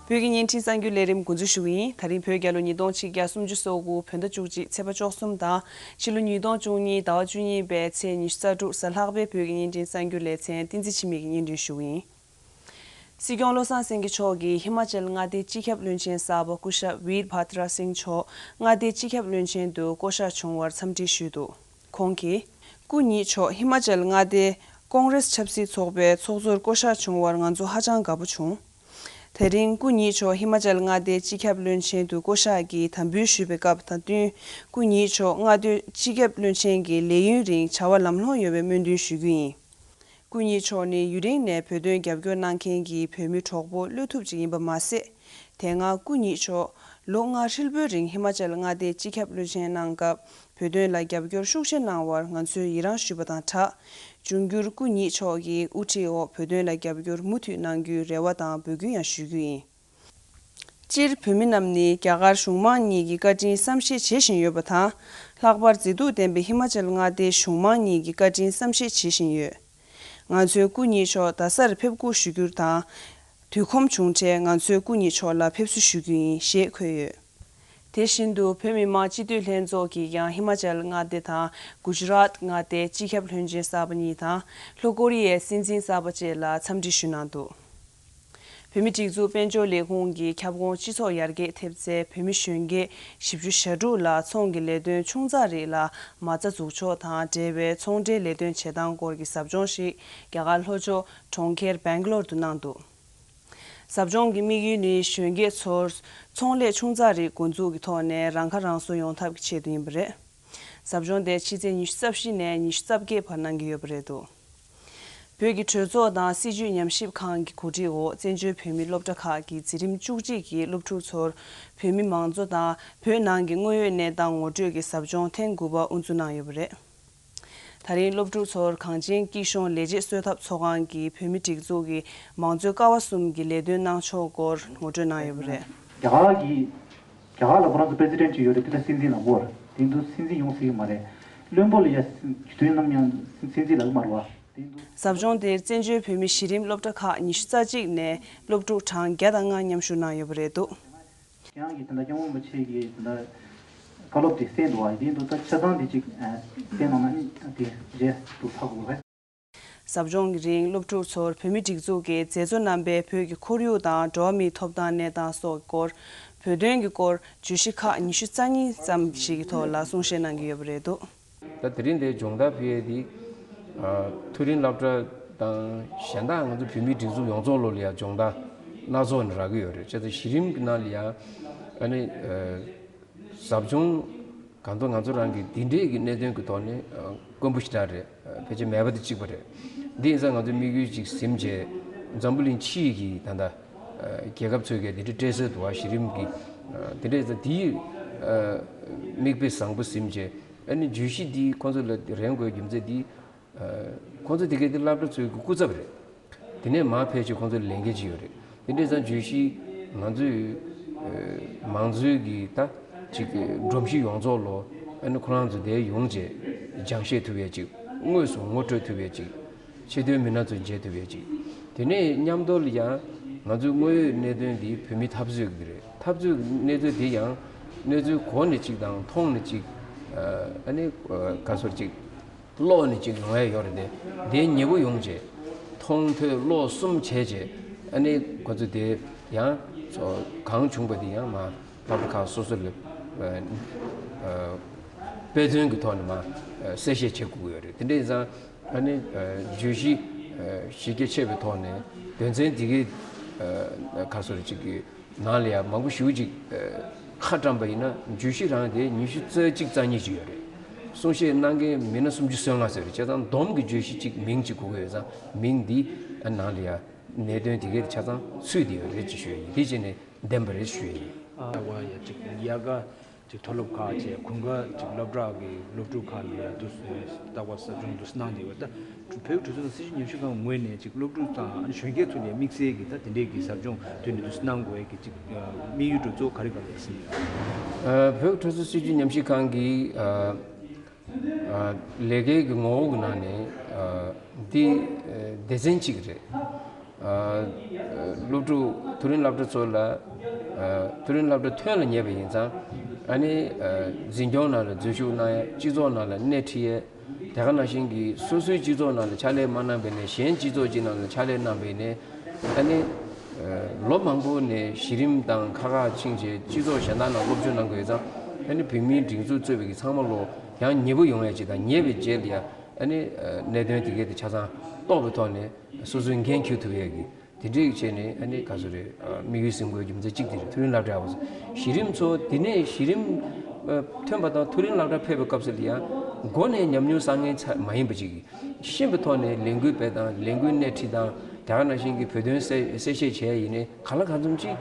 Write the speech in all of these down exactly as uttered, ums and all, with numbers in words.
བོད་ཀྱི་བརྙན་འཕྲིན་གསར་འགྱུར་ལས་རིམ་འགོ་འཛུགས་ཞུ་གི་ཡིན། ད་རིང་བོད་རྒྱལ་ལོ་ཉིས་སྟོང་ཆིག་བརྒྱ་སུམ་ཅུ་སོ་དགུ་བོད་ཟླ་བཅུ་གཅིག་ཚེས་པ་བཅུ་གསུམ་དང་ཕྱི་ལོ་ཉིས་སྟོང་བཅུ་གཉིས་ཟླ་བ་བཅུ་གཉིས་པའི་ཚེས་ཉི་ཤུ་རྩ་དྲུག་གཟའ་ལྷག་པའི་བོད་ཀྱི་བརྙན་འཕྲིན་གསར་འགྱུར་ལེ་ཚན་བསྟན་འཛིན་འཆི་མེད་ཀྱིས་སྙན་སྒྲོན་ཞུ་གི་ཡིན། སྲིད་སྐྱོང་བློ་བཟང་སེང་གེ་མཆོག་གིས་ཧི་མ་ཅལ་མངའ་སྡེའི་སྤྱི་ཁྱབ་བློན་ཆེན་གསར་པ་སྐུ་ཞབས་བིར་བྷ་དྲ་སིང་མཆོག་མངའ་སྡེའི་སྤྱི་ཁྱབ་བློན་ཆེན་དུ་བསྐོ་གཞག་བྱུང་བར་འཚམས་འདྲི་ཞུས་འདུག་ཁོང་གིས། སྐུ་ཉིད་མཆོག་ཧི་མ་ཅལ་མངའ་སྡེའི་ཀོང་རེས་ཆབ་སྲིད་ཚོགས་པའི་ཚོགས་གཙོར་བསྐོ་གཞག་བྱུང་བར་ང་ཚོ་ཧ་ཅང་དགའ་པོ་བྱུང་། དེ་རིང་སྐུ་ཉིད་མཆོག་ཧི་མ་ཅལ་མངའ་སྡེའི་སྤྱི་ཁྱབ་བློན་ཆེན་དུ་བསྐོ་གཞག་གིས་དམ་འབུལ་ཞུས་པའི་སྐབས་དང་བསྟུན། སྐུ་ཉིད་མཆོག་མངའ་སྡེའི་སྤྱི་ཁྱབ་བློན་ཆེན་གྱི་ལས་ཡུན་རིང་བྱ་བ་ལམ་ལྷོང་ཡོང་བའི་སྨོན་འདུན་ཞུ་རྒྱུ་ཡིན། སྐུ་ཉིད་མཆོག་ནི་ཡུན་རིང་ནས་བོད་དོན་རྒྱབ་སྐྱོར་གནང་མཁན་གྱི་བོད་མི་གྲོགས་པོ་བློ་ཐུབ་ཅིག་ཡིན་པ་མ་ཟད། དེ་སྔ་སྐུ་ཉིད་མཆོག་ལོ་ལྔ་ཧྲིལ་པོའི་རིང་ཧི་མ་ཅལ་མངའ་སྡེའི་སྤྱི་ཁྱབ་བློན་ཆེན་གནང་སྐབས་བོད་དོན་ལ་རྒྱབ་སྐྱོར་ཤུགས་ཆེ་གནང་བར་ང་ཚོས་ཡི་རངས་ཞུས་པ་དང་སྦྲགས། འབྱུང་འགྱུར་སྐུ་ཉིད་མཆོག་གི་དབུ་ཁྲིད་འོག་བོད་དོན་ལ་རྒྱབ་སྐྱོར་མུ་མཐུད་གནང་རྒྱུའི་རེ་བ་དང་འབོད་སྐུལ་ཡང་ཞུ་རྒྱུ་ཡིན། སྤྱིར་བོད་མི་རྣམས་ནི་རྒྱ་གར་གཞུང་མང་གཉིས་ཀྱི་བཀའ་དྲིན་བསམ་ཤེས་བྱེད་བཞིན་ཡོད་པ་དང་། ལྷག་པར་མཛེས་སྡུག་ལྡན་པའི་ཧི་མ་ཅལ་མངའ་སྡེའི་གཞུང་མང་གཉིས་ཀྱི་བཀའ་དྲིན་བསམ་ཤེས་བྱེད་བཞིན་ཡོད། ང་ཚོའི་སྐུ་ཉིད་མཆོག་རྡ་སར་ཕེབས་སྒུག་ཞུ་རྒྱུ་དང་། དུས་ཁོམ་བྱུང་འཕྲལ་ང་ཚོའི་སྐུ་ཉིད་མཆོག་ལ་ཕེབས་བསུ་ཞུ་རྒྱུ་ཡིན་ཞེས་འཁོད་ཡོད། དེ་བཞིན་དུ་བོད་མི་མང་སྤྱི་འཐུས་ལྷན་ཚོགས་ཀྱིས་ཀྱང་ཧི་མ་ཅལ་མངའ་སྡེ་དང་གུ་ཇི་རཱཏ་མངའ་སྡེའི་སྤྱི་ཁྱབ་བློན་ཆེན་གསར་པ་གཉིས་དང་ལྷོ་ཀོ་རི་ཡའི་སྲིད་འཛིན་གསར་པ་བཅས་ལ་འཚམས་འདྲི་ཞུས་གནང་འདུག་བོད་མིའི་སྒྲིག་འཛུགས་དཔལ་འབྱོར་ལས་ཁུངས་ཀྱི་ཁྱབ་ཁོངས་སྤྱི་ཚོགས་ཡར་རྒྱས་ཐེབས་རྩའི་བོད་མི་གཞོན་སྐྱེས་བཞི་བཅུ་ཞེ་དྲུག་ལ་ཚོང་གི་ལས་དོན་ཆུང་ཙག་རིགས་ལ་མ་རྩ་འཛུགས་ཕྱོགས་དང་འབྲེལ་བའི་ཚོང་འབྲེལ་ལས་དོན་བྱེད་སྟངས་སྐོར་གྱི་ཟབ་སྦྱོང་ཞིག་རྒྱ་གར་ལྷོ་ཕྱོགས་གྲོང་ཁྱེར་སྦེང་ལོར་དུ་གནང་འདུག་ཟབ་སྦྱོང་གི་དམིགས་ཡུལ་ནི་གཞོན་སྐྱེས་ཚོར་ཚོང་ལས་ཆུང་ཙག་རིགས་འགོ་འཛུགས་ཀྱི་ཐོག་ནས་རང་ཁ་རང་གསོ་ཡོང་ཐབས་ཀྱི་ཆེད་དུ་ཡིན་པ་རེད། ཟབ་སྦྱོང་དེ་ཕྱི་ཚེས་ཉི་ཤུ་རྩ་བཞི་ནས་ཉི་ཤུ་རྩ་བརྒྱད་བར་གནང་གི་ཡོད་པ་རེད་འདུག་བོད་ཀྱི་གྲོས་ཚོགས་དང་སྲིད་བྱུས་ཉམས་ཞིབ་ཁང་གི་གོ་སྒྲིག་འོག་བཙན་བྱོལ་བོད་མིའི་སློབ་གྲྭ་ཁག་གི་འཛིན་རིམ་བཅུ་གཅིག་གི་སློབ་ཕྲུག་ཚོར་བོད་མི་མང་གཙོ་དང་བོད་ནང་གི་དངོས་ཡོད་གནས་སྟངས་ངོ་སྤྲོད་ཀྱི་ཟབ་སྦྱོང་ཐེངས་དགུ་པ་དབུ་འཛུགས་གནང་ཡོད་པ་རེད། ད་རིང་སློབ་ཕྲུག་ཚོར་གངས་ཅན་སྐྱིད་གཤོངས་ལས་བྱེད་གསོལ་ཐབ་ཚོགས་ཁང་གི་བོད་མི་སྒྲིག་འཛུགས་ཀྱི་མང་གཙོའི་ཀ་བ་གསུམ་གྱི་ལས་དོན་གནང་ཕྱོགས་སྐོར་ངོ་སྤྲོད་གནང་ཡོད་པ་རེད། རྒྱ་གར་གྱི་རྒྱ་གར་ལ་ཁོ་རང་ཚོ་པེ་སི་ཌེན་ཊི་ཅིག་ཡོད་རེད། དེ་ལ་སྲིད་འཛིན་ལ་མོར་དེ་འདུག་སྲིད་འཛིན་ཡོང་སྲིད་ཀྱི་མ་རེད། བློན་པོ་ལ་ཡ་དུས་ནམ་ཡང་སྲིད་འཛིན་ལ་མ་རེད་བ། དེ་འདུག་ཟབ་སྦྱོང་དེར་བཙན་བྱོལ་བོད་མི་གཞི་རིམ་སློབ་གྲྭ་ཁག་ཉི་ཤུ་རྩ་གཅིག་ནས་སློབ་ཕྲུག་གྲངས་བརྒྱ་དང་ལྔ་མཉམ་ཞུགས་གནང་ཡོད་པ་རེད་འདུག་ཁྱེད་རང་གིས་ད་ལྟ་སྐྱབས་མགོན་རིན་པོ་ཆེ་གི་ད་ལྟ་བཀའ་སློབ་དེ་གསན་འདུག་བ། དེ་འདུག་ད་ཆ་ཚང་དེ་ཅིག་གསན་གནང་ན་དེ་རྗེས་སུ་ཚ་དགོས་རེད། ཟབ་སྦྱོང་གི་རིང་སློབ་ཕྲུག་ཚོར་བོད་མིའི་སྒྲིག་འཛུགས་ཀྱི་མཛད་གཙོ་རྣམ་པས་བོད་ཀྱི་ཁོར་ཡུག་དང་འགྲོ་བ་མིའི་ཐོབ་ཐང་གནས་སྟངས་སོགས་ཀྱི་སྐོར་བོད་དོན་གྱི་སྐོར་བརྗོད་གཞི་ཁག་ཉི་ཤུ་རྩ་གཉིས་ཙམ་ཞིག་གི་ཐོག་ལ་གསུང་བཤད་གནང་གི་ཡོད་པ་རེད་འདུག་ད་དེ་རིང་འདིར་སྦྱོང་བརྡར་ཕུལ་ཡས་འདི། ཨ། མཐོ་རིམ་སློབ་གྲྭ་དང་གཞན་དག་ང་ཚོ་བོད་མིའི་སྒྲིག་འཛུགས་ཡོངས་རྫོགས་ལོ་ལ་ཡང་སྦྱོང་བརྡར་སྣ་ཚོགས་ནས་རག་གི་ཡོད་རེད། བྱས་ཙང་གཞི་རིམ་གྱི་ནང་ལ་ཡང་ཨ་ནི། ཨ། ཟབ་སྦྱོང་གང་ཐུབ་ང་ཚོ་རང་གི་འདི་འདྲའི་གི་གནད་དོན་གྱི་ཐོག་ནས་ཨ་དཀོན་པོ་ཞེ་དྲག་རེད། ཨ་ཕལ་ཆེར་མེད་པ་དེ་གཅིག་པ་རེད། འདི་ཡིན་ཙང་ང་ཚོས་དམིགས་ཡུལ་ཅིག་ཟིན་བྱས་འཛམ་བུ་གླིང་ཕྱི་ཡི་གི་ད་ལྟ་ཨ་རྒྱལ་ཁབ་ཚོས་ཀྱི་འདི་འདྲའི་སྤྲད་སྲོལ་འདུག་བ། གཞི་རིམ་གྱི་ཨ་དེ་འདྲ་ཡིན་ཙང་དེའི་ཨ་མིག་དཔེ་བཟང་པོ་ཟིན་བྱས། ཨ་ནི་བརྗོད་གཞི་འདི་ཁོང་ཚོ་ལ་རན་དགོས་རྒྱུ་མཚན་འདི། ཨ་ཁོང་ཚོ་དེ་གའི་དེ་སློབ་གྲྭ་ཚོའི་སྐུ་ཚབ་རེད། དེ་ནས་མར་ཕལ་ཆེར་ཁོང་ཚོ་ལས་འགན་ཅིག་ཡོད་རེད། དེ་འདྲ་ཙང་བརྗོད་གཞི་ང་ཚོའི་ཨ་མང་གཙོའི་གི་ད་ཅིག་སྒྲོམ་གཞི་ཡོངས་རྫོགས་ལོ། ཨ་ནི་ཁོ་རང་ཚོ་དེ་ཡོང་བྱས་སྦྱང་ཤེས་ཐུབ་ཡས་ཅིག་དངོས་སུ་ངོ་སྤྲོད་ཐུབ་ཡས་ཅིག་ཆེས་མཐོའི་མི་སྣ་ཚོ་མཇལ་ཐུབ་ཡས་ཅིག་དེ་ནས་མཉམ་དུ་ལ་ཡང་ང་ཚོའི་དངོས་ཡོད་གནད་དོན་འདི་བོད་མིའི་འཐབ་རྩོད་ཀྱི་རེད། འཐབ་རྩོད་ཀྱི་གནས་ཚུལ་དེ་ཡང་གནས་ཚུལ་གོ་ནས་ཅིག་དང་མཐོང་ནས་ཅིག་ཨ་ནི་ག་ཚོད་ཅིག་ཀློག་ནས་ཅིག་ཡོང་ཡ་ཡོད་རེད་དེ། དེ་ཉེ་པོ་ཡོང་བྱས། མཐོང་ཐོས་ཀློག་གསུམ་བྱས་བྱས། ཨ་ནི་ཁོ་ཚོ་དེ་ཡང་གང་བྱུང་བ་དེ་ཡང་མ་སློབ་གྲྭ་ཁག་སོ་སོ་ལ་ཨ་ཨ་དཔེ་མཚོན་གྱི་ཐོག་ནས་མ་ཨ་གསལ་བཤད་བྱེད་དགོས་ཀྱི་ཡོད་རེད། དེ་འདྲ་ཡིན་ཙང་ཨ་ནི་ཨ་བརྗོད་གཞི་ཨ་གཞི་རྒྱ་ཆེ་བའི་ཐོག་ནས་དོན་ཚན་འདི་གའི་ཨ་ག་ཚོད་ཅིག་གི་ནང་ལ་ཡང་མང་པོ་ཞེ་པོ་ཅིག་ཨ་ཁ་བཀྲམ་པ་ཡིན་ན་བརྗོད་གཞི་རང་དེ་ཉི་ཤུ་རྩ་གཅིག་རྩ་གཉིས་ཅིག་ཡོད་རེད། གསུང་བཤད་གནང་མཁན་མི་སྣ་སུམ་ཅུ་སོ་ལྔ་ཙམ་རེད། བྱས་ཙང་བསྡོམས་ཀྱི་བརྗོད་གཞི་གཅིག་མིང་གཅིག་དགོས་ཀྱི་ཡོད་ཙང་མིང་འདི་ཨ་ནང་ལ་ཡང་གནད་དོན་དེ་གའི་ཆ་ཚང་ཚུད་བསྡད་ཡོད་རེད་ཅེས་ཞུ་ཡ་ཡིན། དེ་བྱས་ནས་བདེན་པ་རེད་ཞུ་ཡ་ཡིན། ཨ་ལྟ་བ་ཡ་གཅིག་ཡ་ག་གཅིག་མཐོ་སློབ་ཁག་བཅས་གུང་དཀར་གཅིག་སློབ་གྲྭ་གི་སློབ་ཕྲུག་ཁག་ལ་ཡ་དུ་ལྟ་བ་ཟབ་སྦྱོང་དུ་གནང་བསྡད་ཡོད། ད་བོད་གྲོས་ཚོགས་སྲིད་བྱུས་ཉམས་ཞིབ་ཁང་ངོས་ནས་གཅིག་སློབ་ཕྲུག་དང་གཞོན་སྐྱེས་ཚོ་ལ་དམིགས་བསལ་གྱི་ད་དེ་འདྲའི་གི་ཟབ་སྦྱོང་དུས་ནས་དུ་གནང་དགོས་ཀྱི་གཅིག་དམིགས་ཡུལ་གྲོས་ཚོགས་ག་རེ་ག་རེ་ཟིན་ཡོད། ཨ་བོད་གྲོས་ཚོགས་སྲིད་བྱུས་ཉམས་ཞིབ་ཁང་གི་ཨ་ཨ་ལས་ཀའི་གི་ངོ་བོ་གི་ནང་ནས་ཨ་འདི་ཨ་སྡེ་ཚན་གཅིག་རེད། སློབ་ཕྲུག་མཐོ་རིམ་སློབ་གྲྭ་ཚོ་ལ་མཐོ་རིམ་སློབ་གྲྭ་ཐོན་ལ་ཉེ་བ་ཡིན་ཙང་ཨ་ནི་འཛིན་སྐྱོང་ནང་ལ་འཛུལ་ཞུགས་གནང་ཡ། སྤྱི་ཚོགས་ནང་ལ་སྣེ་ཁྲིད་ཡས། དེ་ག་ནང་བཞིན་གྱི་སོ་སོའི་སྤྱི་ཚོགས་ནང་ལ་ཕྱག་ལས་མ་གནང་བས་ནས་གཞན་སྤྱི་ཚོགས་ཅིག་ནང་ལ་ཕྱག་ལས་གནང་བས་ནས་ཨ་ནི་ལོ་མང་པོ་ནས་གཞི་རིམ་དང་ཁག་ཁག་ཕྱིན་བྱས་སྤྱི་ཚོགས་གཞན་དག་ནང་སློབ་སྦྱོང་གནང་དགོས་ཡོད་ཙང་ཨ་ནི་བོད་མིའི་སྒྲིག་འཛུགས་གཙོས་པའི་གི་ཚང་མ་ལོ་ཡང་ཉེ་པོ་ཡོང་ཡ་ཅིག་དང་ཉེ་བའི་རྗེས་ལ་ཡ་ཨ་ནི་གནད་དོན་དེ་གའི་དེ་ཆ་ཚང་རྟོགས་པའི་ཐོག་ནས་སོ་སོའི་འགན་འཁྱེར་ཐུབ་ཡ་གི་དེ་འདྲའི་བྱས་ནས་ཨ་ནི་ག་ཚོད་རེད། དམིགས་ཡུལ་ཟིན་དགོས་རྒྱུ་མཚན་གཅིག་དེ་རེད། མཐོ་རིམ་སློབ་གྲྭ་བ་ཚོ་གཞི་རིམ་ཚོ་དེ་ནས་གཞི་རིམ་ཐོན་པ་དང་མཐོ་རིམ་སློབ་གྲྭ་ཕེབས་པའི་སྐབས་སུ་ལ་ཡང་མགོ་ནས་ཉམས་མྱོང་བསགས་མཁན་ཚ་མ་ཡིན་པ་ཅིག་ཤེས་པའི་ཐོག་ནས་ལས་འགུལ་སྤེལ་དང་ལས་འགུལ་སྣེ་ཁྲིད་དང་དེ་ག་ནང་བཞིན་གྱི་བོད་དོན་གསལ་གསལ་བཤད་བྱས་ཡིན་ནའི་གང་ལ་གང་འཚམ་ཅིག་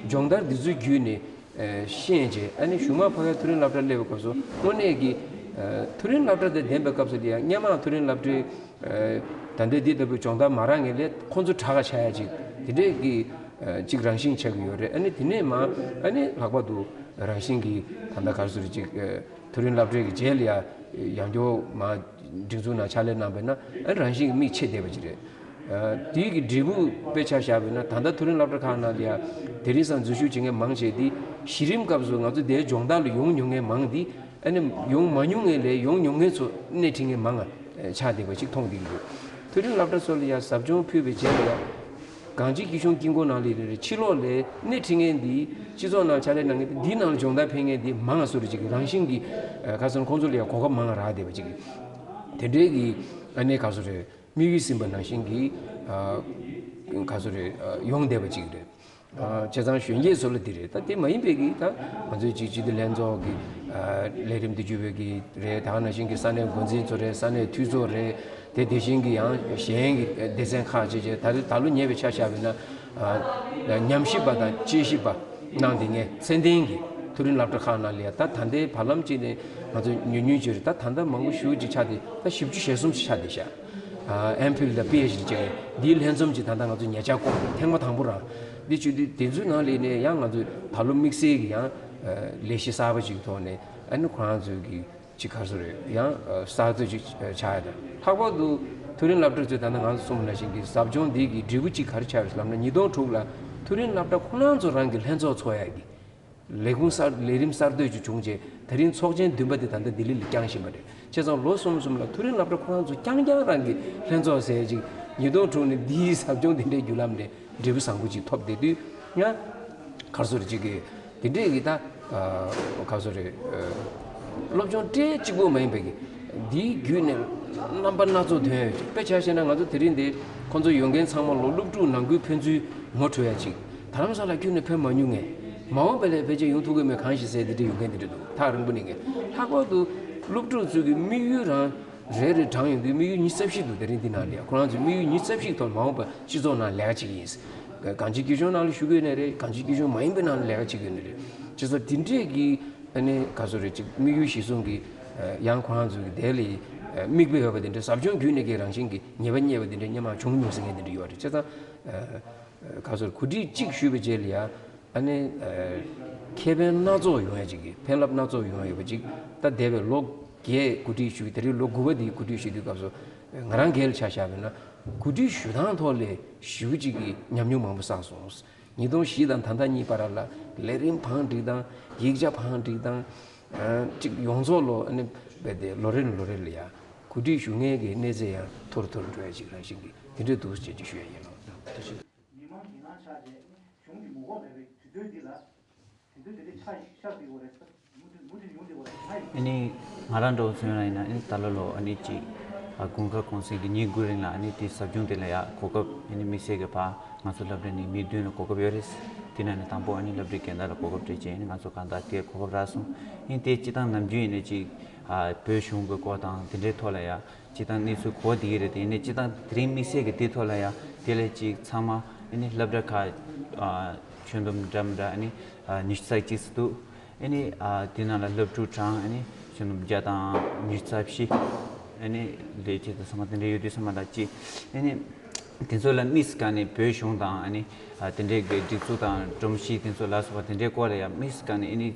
སྦྱོང་བརྡར་འདི་ཚོའི་བརྒྱུད་ནས། ཤེས་བྱས་ཨ་ནི་གཞུང་མང་ཕ་གིའི་མཐོ་རིམ་སློབ་གྲྭ་སླེབས་པའི་སྐབས་སུ་དངོས་གནས་ཀྱི་མཐོ་རིམ་སློབ་གྲྭ་དང་ལྡན་པའི་སྐབས་སུ་ལ་ཡང་སྔོན་མ་མཐོ་རིམ་སློབ་གྲྭའི་ད་ལྟའི་འདི་ལྟ་བུའི་སྦྱོང་བརྡར་མ་རག་མཁན་ལས་ཁོང་ཚོ་དྲག་ག་ཆགས་ཡ་ཅིག་དེ་འདྲས་ཀྱི་ཅིག་རང་བཞིན་ཆགས་ཀྱི་ཡོད་རེད། ཨ་ནི་དེ་ནས་མ་ཨ་ནི་ལྷག་པར་དུ་རང་བཞིན་གྱི་ད་ལྟ་ག་རེ་ཟེར་ཅིག་མཐོ་རིམ་སློབ་གྲྭའི་གི་རྗེས་ལ་ཡང་ཡང་སྐྱོར་མ་སྒྲིག་འཛུགས་ནང་ཕྱག་ལས་གནང་བས་ན་ཨ་ནི་རང་བཞིན་གྱི་མིག་ཕྱེ་བསྡད་པ་ཅིག་རེད། དེའི་གི་འབྲས་བུ་དཔེ་ཆ་བཞག་པས་ན་ད་ལྟ་མཐོ་རིམ་སློབ་གྲྭ་ཁག་ནང་ལ་ཡང་དེ་རིང་སང་འཛུལ་ཞུགས་བྱེད་མཁན་མང་ཆེ་དེ་གཞི་རིམ་སྐབས་སུ་ང་ཚོ་དེའི་སྦྱོང་བརྡར་ལ་ཡོང་མྱོང་མཁན་མང་དེ་ཨ་ནི་ཡོང་མ་མྱོང་མཁན་ལས་ཡོང་མྱོང་མཁན་ཚོ་སྣེ་ཁྲིད་མཁན་མང་ང་ཆགས་བསྡད་པ་ཅིག་མཐོང་བསྡད་ཀྱི་འདུག་མཐོ་རིམ་སློབ་གྲྭ་ཚོ་ལ་ཡང་ཟབ་སྦྱོང་ཕུལ་བའི་རྗེས་ལ་ཡང་གངས་སྐྱིད་སྐྱིད་གཤོངས་དཀྱིལ་འཁོར་ནང་ལ་ཡིན་རེད། ཕྱི་ལོགས་ལ་སྣེ་ཁྲིད་མཁན་འདི་སྤྱི་ཚོགས་ནང་ཕྱག་ལས་གནང་མཁན་འདི་འདིའི་ནང་ལ་སྦྱོང་བརྡར་ཕུལ་མཁན་འདི་མང་ང་སུ་རེད་ཅིག་རང་བཞིན་གྱིས་ཁ་སང་ཁོང་ཚོ་ལ་ཡང་གོ་སྐབས་མང་ང་རག་བསྡད་པ་ཅིག་དེ་འདྲའི་གི་ཨ་ནི་ག་སུ་རེད། དམིགས་ཡུལ་ཟིན་པ་ནང་བཞིན་གྱི་ཨ་ག་ཚོད་རེད། ཨ་ཡོང་བསྡད་པ་ཅིག་རེད། ཨ་བྱས་ཙང་གཞོན་སྐྱེས་ཚོ་ལ་འདི་རེད། ད་དེ་མ་ཡིན་པའི་གི་ད་ང་ཚོའི་ཅིག་སྤྱི་འཐུས་ལྷན་ཚོགས་ཀྱི་ཨ་ལས་རིམ་འདི་བརྒྱུད་པའི་གི་རེད། ད་ག་ནང་བཞིན་གྱི་ས་གནས་འགོ་འཛིན་ཚོ་རེད། ས་གནས་འཐུས་ཚོགས་རེད། དེ་དེ་བཞིན་གྱི་ཡང་གཞན་གྱི་སྡེ་ཚན་ཁག་ཅིག་བྱས་ད་ད་ལོ་ཉེ་བའི་ཆ་བཞག་པ་ཡིན་ན་ཨ་ཉམས་ཞིབ་པ་དང་དཔྱད་ཞིབ་པ་གནང་བསྡད་མཁན་ཚད་ལྡན་གྱི་མཐོ་རིམ་སློབ་གྲྭ་ཁག་ནང་ལ་ཡ་ད་ད་ལྟའི་བར་ལམ་ཅིག་ནས་ང་ཚོ་ཉུང་ཉུང་ཅིག་རེད། ད་ད་ལྟ་མང་པོ་ཞེ་ཅིག་ཆགས་ཏེ་ད་བཞི་བཅུ་ཞེ་གསུམ་ཞིག་ཆགས་བསྡད་ཤག་ཨ་ཨེམ་ཕིལ་དང་པི་ཨེཆ་ཌི་བྱས་འདིའི་ལྷན་འཛོམས་ཀྱི་ད་ལྟ་ང་ཚོ་ཉེ་ཆར་བསྐོངས་ཐེངས་མ་དང་པོ་རང་འདི་བྱུང་དུས་དེ་ཚོའི་ནང་ལ་ནས་ཡང་ང་ཚོས་ད་ལོ་དམིགས་བསལ་གྱི་ཡང་ལས་གཞི་གསར་པ་ཅིག་ཐོག་ནས་ཨ་ནི་ཁོ་རང་ཚོའི་གི་ཅིག་ག་རེ་ཟེར་རེད། ཡང་གསར་གཏོད་ཅིག་ཆགས་ཡ་དང་ལྷག་པར་དུ་མཐོ་རིམ་སློབ་གྲྭ་ཚོས་ད་ལྟ་ང་ཚོ་གསུངས་པ་ནང་བཞིན་གྱི་ཟབ་སྦྱོང་འདི་གི་འབྲས་བུ་ཅིག་ག་རེ་ཆགས་ཡོད་ཟེར་ལབ་ན་ཉིས་སྟོང་དྲུག་ལ་མཐོ་རིམ་སློབ་གྲྭ་ཁོ་རང་ཚོ་རང་གི་ལྷན་ཚོགས་ཚོགས་ཡ་གི་ལས་ཁུངས་གསར་ལས་རིམ་གསར་གཏོད་ཅིག་བྱུང་རྗེས་ད་རིང་ཚོགས་ཆེན་བདུན་པ་དེ་ད་ལྟ་ལྡི་ལི་ལ་བསྐྱངས་བཞིན་པ་རེད། བྱས་ཙང་ལོ་གསུམ་གསུམ་ལ་མཐོ་རིམ་སློབ་གྲྭ་ཁོ་རང་ཚོ་རྐྱང་རྐྱང་རང་གི་ལྷན་ཚོགས་ཟེར་ཅིག་ཉིས་སྟོང་དྲུག་ནས་འདིའི་ཟབ་སྦྱོང་དེ་འདྲའི་བརྒྱུད་ལམ་ནས་འབྲས་བུ་བཟང་པོ་ཅིག་ཐོབ་བསྡད་དུས་ཡང་ག་རེ་ཟེར་ཅིག་གི་དེ་འདྲའི་གི་ད་ག་རེ་ཟེར་རེད། སློབ་སྦྱོང་སྤྲད་གཅིག་པོ་མ་ཡིན་པའི་གི་འདིའི་བརྒྱུད་ནས་རྣམ་པ་སྣ་ཚོགས་ཐོན་ཡོད་ཅིག་དཔེ་ཆ་བཤད་ན་ང་ཚོ་དེ་རིང་འདི་ཁོང་ཚོ་ཡོང་མཁན་ཚང་མ་ལོ་སློབ་ཕྲུག་ནང་ཁུལ་ཕན་ཚུན་ངོ་འཕྲོད་ཡ་ཅིག་དྷ་རམ་ས་ལ་ཁྱོན་ནས་ཕེབས་མ་མྱོང་ངས་མ་འོངས་པ་ལ་ཕལ་ཆེར་ཡོང་ཐུབ་ཀྱི་མེད་གང་ཞིག་ཟེར་དེ་འདྲ་ཡོང་མཁན་དེ་འདྲ་འདུག་ཐག་རིང་པོ་ནས་ངས་ལྷག་པར་དུ་སློབ་ཕྲུག་ཚོའི་གི་དམིགས་ཡུལ་རང་རེ་རེ་དྲངས་ཡོང་དུས་དམིགས་ཡུལ་ཉི་ཤུ་རྩ་བཞི་འདུག་དེ་རིང་འདི་ནང་ལ་ཡ་ཁོ་རང་ཚོའི་དམིགས་ཡུལ་ཉི་ཤུ་རྩ་བཞི་ཐོག་མ་འོངས་པ་སྤྱི་ཚོགས་ནང་ལས་ཀ་བྱེད་ཀྱི་ཡིན། གངས་སྐྱིད་སྐྱིད་གཤོངས་ནང་ལ་བཞུགས་ཀྱི་ཡོད་ནའི་རེད། གངས་སྐྱིད་སྐྱིད་གཤོངས་མ་ཡིན་པའི་ནང་ལ་ལས་ཀ་བྱེད་ཀྱི་ཡོད་ནའི་རེད། བྱས་ཙང་དེ་འདྲས་ཀྱི་ཨ་ནི་ག་ཚོད་རེད་ཅིག་དམིགས་ཡུལ་གཞིར་བཟུང་གི་ཡང་ཁོ་རང་ཚོའི་གི་དེ་ལ་དམིགས་པ་ཡོད་པ་དེ་འདྲ་ཟབ་སྦྱོང་བརྒྱུད་ནས་ཀྱི་རང་བཞིན་གྱི་ཉེས་པ་རྙེད་པ་དེ་འདྲ་སྔོན་མ་བྱུང་མྱོང་ཟེར་མཁན་དེ་འདྲ་ཡོད་རེད། བྱས་ཙང་། ག་ཚོད་གོ་སྒྲིག་གཅིག་ཞུས་པའི་རྗེས་ལ་ཡ་ཨ་ནི་ཁེ་ཕན་སྣ་ཚོགས་ཡོང་ཡ་ཅིག་གི་ཕན་རླབས་སྣ་ཚོགས་ཡོང་ཡ་ཡོད་པ་ཅིག་ད་འདས་པའི་ལོ་བརྒྱད་གོ་སྒྲིག་ཞུས་དེ་རིང་ལོ་དགུ་པ་འདིའི་གོ་སྒྲིག་ཞུ་དུས་སྐབས་སུ་ང་རང་སྒེར་ལ་ཆ་བཞག་པ་ཡིན་ན་གོ་སྒྲིག་ཞུ་སྟངས་ཐོག་ལས་ཞེ་པོ་ཅིག་གི་ཉམས་མྱོང་མང་པོ་བསགས་སོང་། ཉིས་སྟོང་བཞི་དང་ད་ལྟ་གཉིས་བར་ལ་ལས་རིམ་བང་སྒྲིག་དང་ཡིག་ཆ་བང་སྒྲིག་དང་ཅིག་ཡོངས་རྫོགས་ལོ་ཨ་ནི་རྦད་དེ་ལོ་རེ་ནས་ལོ་རེ་ལ་ཡ་གོ་སྒྲིག་ཞུ་མཁན་གྱི་གནས་ཚད་ཡང་མཐོ་རུ་མཐོ་རུ་འགྲོ་ཡ་ཅིག་རང་བཞིན་གྱི་དེ་འདྲ་འདུག་ཅེས་ཅིག་ཞུ་ཡ་ཡིན་ལགས། མི་མང་གི་ནང་ཆགས་རྗེས་གཞུང་གི་ངོ་ལྐོག་མེད་པའི་དུས་ཚོད་འདི་ལ་དུས་ཚོད་དེ་འདྲ་ཆགས་ཤར་བསྡད་ཡོད་རེད། མུ་མཐུད་མུ་མཐུད་ཡོང་བསྡད་ཡོད་རེད། ཨ་ནི་ང་རང་འདྲ་བོ་མཚོན་ན་ཡིན་ན་ཨ་ནི་ད་ལོ་ལོ་ཨ་ནི་ཅིག་ཨ་དགུན་ཁ་གུང་གསེང་གི་ཉིན་དགུ་རིང་ལ་ཨ་ནི་དེ་ཟབ་སྦྱོང་དེ་ལ་ཡ་གོ་སྐབས་ཨ་ནི་དམིགས་བསལ་གྱི་ཕ་ང་ཚོ་སློབ་གྲྭ་ནས་མི་བདུན་ལ་གོ་སྐབས་ཡོད་རེད། དེ་ནང་ནས་དང་པོ་ཨ་ནི་སློབ་གྲྭའི་རྒན་བདག་ལ་གོ་སྐབས་སྤྲད་རྗེས་ཨ་ནི་ང་ཚོ་གང་ལྟར་དེ་གོ་སྐབས་རག་སོང་། ཨ་ནི་དེ་སྤྱི་བཏང་ནམ་རྒྱུན་ཡིན་ན་ཅིག་ཨ་བོད་གཞུང་གི་སྐོར་དང་དེ་འདྲའི་ཐོག་ལ་ཡ། སྤྱིར་བཏང་གནས་ཚུལ་གོ་བསྡད་ཀྱི་རེད་དེ་ཡིན་ནའི་སྤྱིར་བཏང་དེ་རིང་དམིགས་བསལ་གྱི་དེ་ཐོག་ལ་ཡང་དེ་ལས་ཅིག་ཚང་མ་ཨ་ནི་སློབ་གྲྭ་ཁག་ཨ་ཁྱོན་བསྡོམས་འདྲ་མི་འདྲ་ཨ་ནི་ཨ་ཉི་ཤུ་རྩ་གཅིག་ཙམ་འདུག་ཨ་ནི་ཨ་དེ་ནང་ལ་སློབ་ཕྲུག་གྲངས་ཨ་ནི་ཁྱོན་བསྡོམས་བརྒྱ་དང་ཉི་ཤུ་རྩ་བཞི། ཨ་ནི་ལས་བྱེད་དང་ཚང་མ་དེ་འདྲ་ཡོད་དུས་ཚང་མ་ལ་ཅིག་ཨ་ནི་ དེ་ཚོ་ལ་དམིགས་སུ་བཀར་ནས་བོད་གཞུང་དང་ཨ་ནི་དེ་འདྲའི་གི་སྒྲིག་འཛུགས་དང་སྒྲོམ་གཞི་དེ་ཚོ་ལ་སོགས་པ་དེ་འདྲའི་སྐོར་ལ་ཡང་དམིགས་སུ་བཀར་ནས་ཨ་ནི་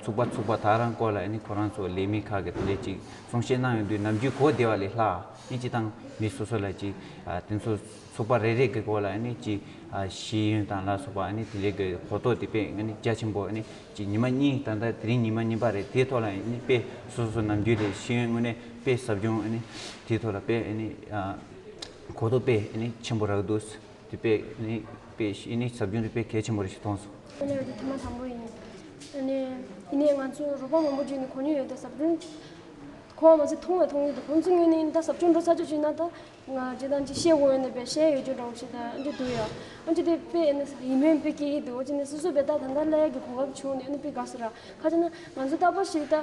ཚོགས་པ་ཚོགས་པ་དག་རང་སྐོར་ལ་ཨ་ནི་ཁོ་རང་ཚོ་ལས་མི་ཁག་གི་དེ་འདྲའི་ཅིག་གསུང་བཤད་གནང་ཡོང་དུས་ནམ་རྒྱུན་གོ་བདེ་བ་ལས་ལྷག་ཨ་ནི་སྤྱི་བཏང་མི་སོ་སོ་ལ་ཅིག་དེ་ཚོ་ཚོགས་པ་རེ་རེ་གི་སྐོར་ལ་ཨ་ནི་ཅིག་ཤེས་ཡོན་དང་ལ་སོགས་པ་ཨ་ནི་དེ་འདྲའི་གི་གོ་རྟོགས་དེ་དཔེ་ཨ་ནི་རྒྱ་ཆེན་པོ་ཨ་ནི་ཅིག་ཉི་མ་གཉིས་ད་ལྟ་དེ་རིང་ཉི་མ་གཉིས་པ་རེད། དེའི་ཐོག་ལ་ཨ་ནི་དཔེ་སོ་སོ་ནམ་རྒྱུན་ལས་ཤེས་ཡོན་དངོས་གནས་དཔེ་ཟབ་སྦྱོང་ཨ་ནི་དེའི་ཐོག་ལ་དཔེ་ཨ་ནི་གོ་རྟོགས་དཔེ་ཨ་ནི་ཆེན་པོ་རག་འདུག་དེ་དཔེ་ཨ་ནི་དཔེ་ཨ་ནི་ཟབ་སྦྱོང་དེ་དཔེ་གལ་ཆེན་པོ་རེད་ཞེས་མཐོང་སོང་། ཨ་ནི་འོ་དེ་ཐེངས་མ་དང་པོ་ཡིན། ཨ་ནི་ཡིན་ནའི་ང་ཚོ་རོགས་པ་མང་པོ་བརྒྱུད་ནས་གོ་མྱོང་ཡོད། ད་ཟབ་སྦྱོང་ཁོ་མ་ཚད་མཐོང་བས་མཐོང་གི་འདུག་ཁོང་ཚོ་ངོས་ནས་ད་ཟབ་སྦྱོང་འགྲོ་ཚར་ཆོག་བྱུང་ན་ད་ང་སྤྱི་བཏང་ཅིག་བཤད་དགོས་ཡོད་ན་བས་བཤད་ཡོད་རྒྱུ་འདྲ་བོ་ཞིག་ད་འདྲ་འདུག་ཡ། ཨ་ཅི་དེ་དཔེ་ཡིན་ན་ཡིན་མིན་དཔེ་སྐྱེ་གི་འདུག་ཨ་ཅི་ནས་སོ་སོ་བས་ད་ད་ལྟ་སླེབས་ཡག་གི་གོ་སྐབས་བྱུང་ནས་ཨ་ནི་དཔེ་དགའ་སོ་ར། ཁ་ཅིག་ན་ང་ཚོ་ལྟ་བུ་ཞིག་ད་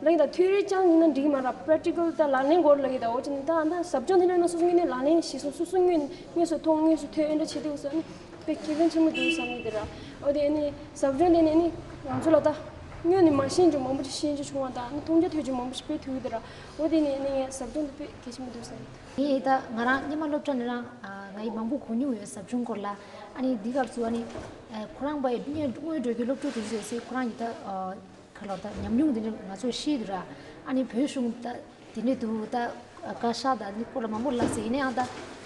ལག་ད་ཐིའོ་རི་རྐྱང་ཡིན་ན་འགྲིག་གི་མ་ར། པེ་རེག་ཊི་ཀལ་ད་ལག་ལེན་སྐོར་ལ་ཡི་ད་འོ་ཅི་ནས་ད་ཨ་ད་ཟབ་སྦྱོང་དེ་ལ་ན་སོ་སོ་ངོས་ནས་ལག་ལེན་ཤེས་སོང་། སོ་སོ་ངོས་ནས་དངོས་སུ་མཐོང་དངོས་སུ་ཐོས་ཨེ་འདྲ་བྱེད་དུས་སོ་ཨ་ནི་དཔེ་ཁེ་ཕན་ཆེན་པོ་འདུག་བསམ་གི་འདུག་ར། འོ་དེ་ཨ་ནི་ཟབ་སྦྱོང་དེ་ནས་ཨ་ནི་ང་ཚོ་ལ་ད་དངོས་ནས་མ་ཤེས་རྒྱུ་མང་པོ་ཅིག་ཤེས་རྒྱུ་བྱུང་བ་དང་ཨ་ནི་མཐོང་རྒྱ་ཐོས་རྒྱུ་མང་པོ་ཞིག་དཔེ་ཐུབ་གི་འདུག་ར། འོ་དེ་ནས་ཨ་ནི་ངས་ཟབ་སྦྱོང་དེ་དཔེ་གལ་ཆེན་པོ་འདུག་བསམ་གི་འདུག་ངས་ད་ང་རང་སྔོན་མ་སློབ་གྲྭ་ནས་རང་ང་ཡི་མང་པོ་གོ་མྱོང་ཡོད་ཟབ་སྦྱོང་སྐོར་ལ། ཨ་ནི་འདི་སྐབས་སུ་ཨ་ནི་ཁོ་རང་པ་ཡི་སྔོན་སྔོན་འགྲོ་གི་སློབ་ཕྲུག་དེ་ཚོས་ཁོ་རང་གི་ད་ག་ལོར་ད་ཉམས་མྱོང་དེ་འདྲ་ང་ཚོས་ཤེས་འདུག་ར། ཨ་ནི་བོད་གཞུང་ད་དེ་འདྲ་འདུག་ད་བཀའ་ཤག་ད་ནི་སྐོར་ལ་མང་པོ་ལབ་ཟེར་ཡིན་ནའང་ད་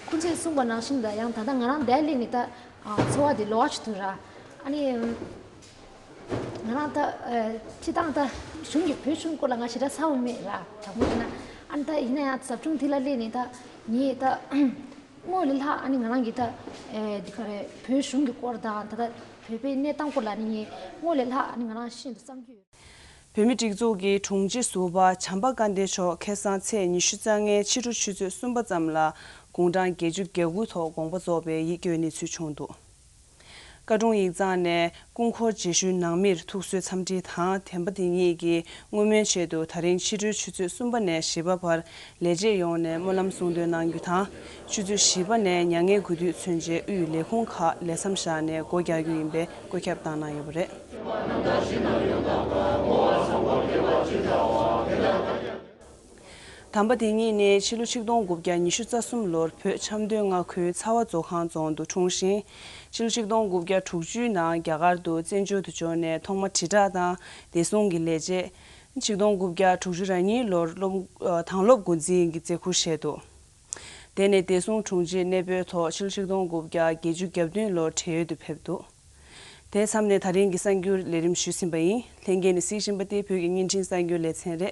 ཁོང་ཚོས་གསུངས་པ་ནང་བཞིན་ད་ཡང་ད་ལྟ་ང་རང་འདིར་སླེབས་ནས་ད་འཚོ་བ་དེ་ལོགས་ཀ་ཅིག་འདུག་ར། ཨ་ནི་ང་རང་ད་སྤྱི་བཏང་ད་གཞུང་གི་བོད་གཞུང་སྐོར་ལ་ང་ཞེ་དྲག་ཚ་བོ་མེད་ར། དྲང་མོ་ཡིན་ན་ཨ་ནི་ད་ཡིན་ན་ཡང་ཟབ་སྦྱོང་དེ་ལ་སླེབས་ནས་ད་ངས་ད། སྔོན་ལས་ལྷག་ཨ་ནི་ང་རང་གིས་ད་ཨེ་འདི་ག་རེ་བོད་གཞུང་གི་སྐོར་དང་ད་ལྟ་བོད་པའི་གནས་སྟངས་སྐོར་ལ་ཨ་ནི་ངས་སྔོན་ལས་ལྷག་ཨ་ནི་ང་རང་ཤེས་འདུག་བསམ་གྱི་ཡོད། བོད་མིའི་སྒྲིག་འཛུགས་ཀྱི་དྲུང་ཆེ་ཟུར་པ་བྱམས་པ་བཀའ་བསྟན་མཆོག་ཁ་སང་ཚེས་ཉི་ཤུ་རྩ་ལྔའི་ཕྱི་དྲོ་ཆུ་ཚོད་གསུམ་པ་ཙམ་ལ་དགུང་གྲངས་བརྒྱད་ཅུ་གྱ་དགུ་ཐོག་དགོངས་པ་རྫོགས་པའི་ཡིད་སྐྱོའི་གནས་ཚུལ་བྱུང་འདུག་བཀའ་དྲུང་ཡིག་ཚང་ནས་སྐུ་འཁོར་རྗེས་ཤུལ་ནང་མིར་ཐུགས་གསོའི་འཚམས་འདྲི་དང་། དེ་མ་དེ་ཉིད་ཀྱི་བསྔོ་སྨོན་ཆེད་དུ་ད་རིང་ཕྱི་དྲོའི་ཆུ་ཚོད་གསུམ་པ་ནས་བཞི་པ་བར་ལས་བྱེད་ཡོངས་ནས་སྨོན་ལམ་གསུང་འདོན་གནང་རྒྱུ་དང་། ཆུ་ཚོད་བཞི་པ་ནས་མྱ་ངན་གུས་འདུད་མཚོན་ཆེད་དབུས་ལས་ཁུངས་ཁག་ལས་མཚམས་བཞག་ནས་སྒོ་རྒྱག་རྒྱུ་ཡིན་པའི་བཀོད་ཁྱབ་བཏང་གནང་ཡོད་པ་རེད། དམ་པ་དེ་ཉིད་ནི་ཕྱི་ལོ་ཆིག་སྟོང་དགུ་བརྒྱ་ཉི་ཤུ་རྩ་གསུམ་ལོར་བོད་ཆབ་མདོའི་མངའ་ཁུལ་ཚ་བ་མཛོ་ཁང་རྫོང་དུ་འཁྲུངས་ཤིང་། ཕྱི་ལོ་ཆིག་སྟོང་དགུ་བརྒྱ་དྲུག་ཅུའི་ནང་རྒྱ་གར་དུ་བཙན་བྱོལ་དུ་འབྱོར་ནས་ཐོག་མར་དྲིལ་བསྒྲགས་དང་བདེ་སྲུང་གི་ལས་བྱེད། ཆིག་སྟོང་དགུ་བརྒྱ་དྲུག་ཅུ་རེ་གཉིས་ལོར་སློབ་དྭང་སློབ་འགོ་འཛིན་གྱི་མཛད་ཁུར་བཞེས་འདུག་དེ་ནས་བདེ་སྲུང་དྲུང་ཆེའི་གནས་སྤོའི་ཐོག་ཕྱི་ལོ་ཆིག་སྟོང་དགུ་བརྒྱ་བརྒྱད་ཅུ་གྱ་བདུན་ལོར་བགྲེས་ཡོལ་དུ་ཕེབས་འདུག་དེ་མཚམས་ནས་ད་རིང་གི་གསར་འགྱུར་ལས་རིམ་ཞུས་ཟིན་པ་ཡིན། ལྷན་རྒྱས་ནས་གཟིགས་བཞིན་པ་དེ་བོད་ཀྱི་བརྙན་འཕྲིན་གསར་འགྱུར་ལེ་ཚན་རེད།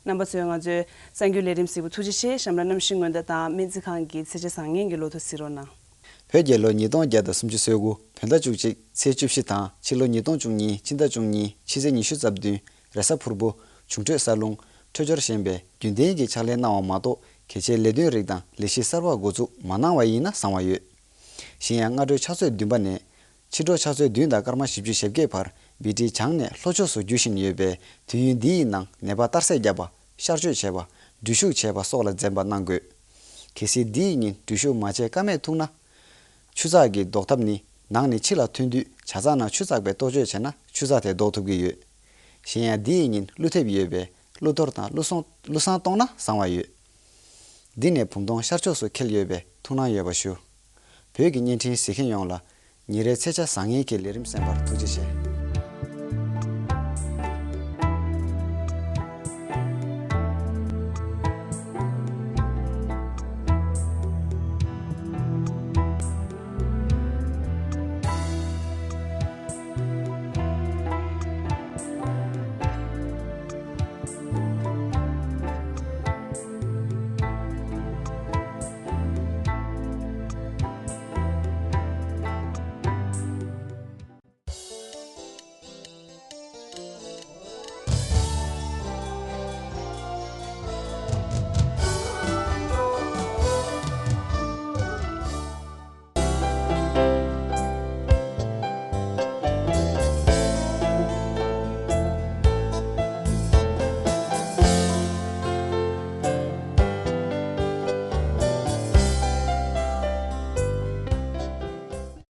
རྣམ་པ་ཚོས་ང་ཚོའི་གསར་འགྱུར་ལས་རིམ་གཟིགས་པར་ཐུགས་རྗེ་ཆེ། གཤམ་ལ་གནམ་གཤིས་སྔོན་བརྡ་དང་སྨན་རྩིས་ཁང་གི་ཚེས་ཆ་བཟང་ངན་གྱི་ལོ་ཐོ་གཟིགས་རོགས་གནང་། བོད་རྒྱལ་ལོ་ཉིས་སྟོང་བརྒྱ་དང་སུམ་ཅུ་སོ་དགུ་བོད་ཟླ་བཅུ་གཅིག་ཚེས་བཅུ་བཞི་དང་ཕྱི་ལོ་ཉིས་སྟོང་བཅུ་གཉིས་ཕྱི་ཟླ་བཅུ་གཉིས་ཕྱི་ཚེས་ཉི་ཤུ་རྩ་བདུན་རེས་གཟའ་ཕུར་བུ་འབྱུང་འཕྲོད་གསར་རླུང་འཕྲོད་སྦྱོར་ཞན་པས་རྒྱུན་ལྡན་གྱི་ཕྱག་ལས་གནང་བ་མ་གཏོགས་གལ་ཆེའི་ལས་དོན་རིགས་དང་ལས་གཞི་གསར་པ་འགོ་འཛུགས་མ་གནང་བ་ཡིན་ན་བཟང་བ་ཡོད། གཞན་ཡང་སྔ་དྲོའི་ཕྱག་ཚོད་བདུན་པ་ནས་ཕྱི་དྲོ་ཕྱག་ཚོད་བདུན་དང་སྐར་མ་བཞི་བཅུ་ཞེ་བརྒྱད་བར་བྷི་ཊི་བྱང་ནས་ལྷོ་ཕྱོགས་སུ་རྒྱུ་བཞིན་ཡོད་པས་དུས་ཡུན་འདིའི་ནང་ནད་པ་གཏར་སྲེག་བརྒྱབ་པ། གཤར་གཅོད་བྱས་པ། འགྲུལ་ཞུགས་བྱས་པ་སོགས་ལ་འཛེམ་པ་གནང་དགོས། གལ་སྲིད་འདིའི་ཉིན་འགྲུལ་ཞུགས་མ་བྱས་ཀ་མེད་ཐུག་ན། ཆུ་ཚགས་ཀྱི་ཟློག་ཐབས་ནི་ནང་ནས་ཕྱི་ལ་ཐོན་དུས་ཇ་ཚགས་ནང་ཆུ་ཚགས་པའི་གཏོར་སྐྱོད་བྱས་ན་ཆུ་ཚགས་དེ་ཟློག་ཐུབ་ཀྱི་ཡོད། གཞན་ཡང་འདིའི་ཉིན་ཀླུ་ཐེབས་ཡོད་པས་ཀླུ་གཏོར་དང་ཀླུ་སྲུང་ཀླུ་བསང་གཏོང་ན་བཟང་བ་ཡོད། འདི་ནས་བུམ་སྟོང་ཤར་ཕྱོགས་སུ་འཁེལ་ཡོད་པས་ཐུགས་སྣང་ཡོད་པ་ཞུ། བོད་ཀྱི་བརྙན་འཕྲིན་གཟིགས་མཁན་ཡོངས་ལ་ཉིན་རེའི་ཚེས་ཆ་བཟང་ངན་གྱི་ལས་རིམ་གསན་པར་ཐུགས་རྗེ་ཆེ།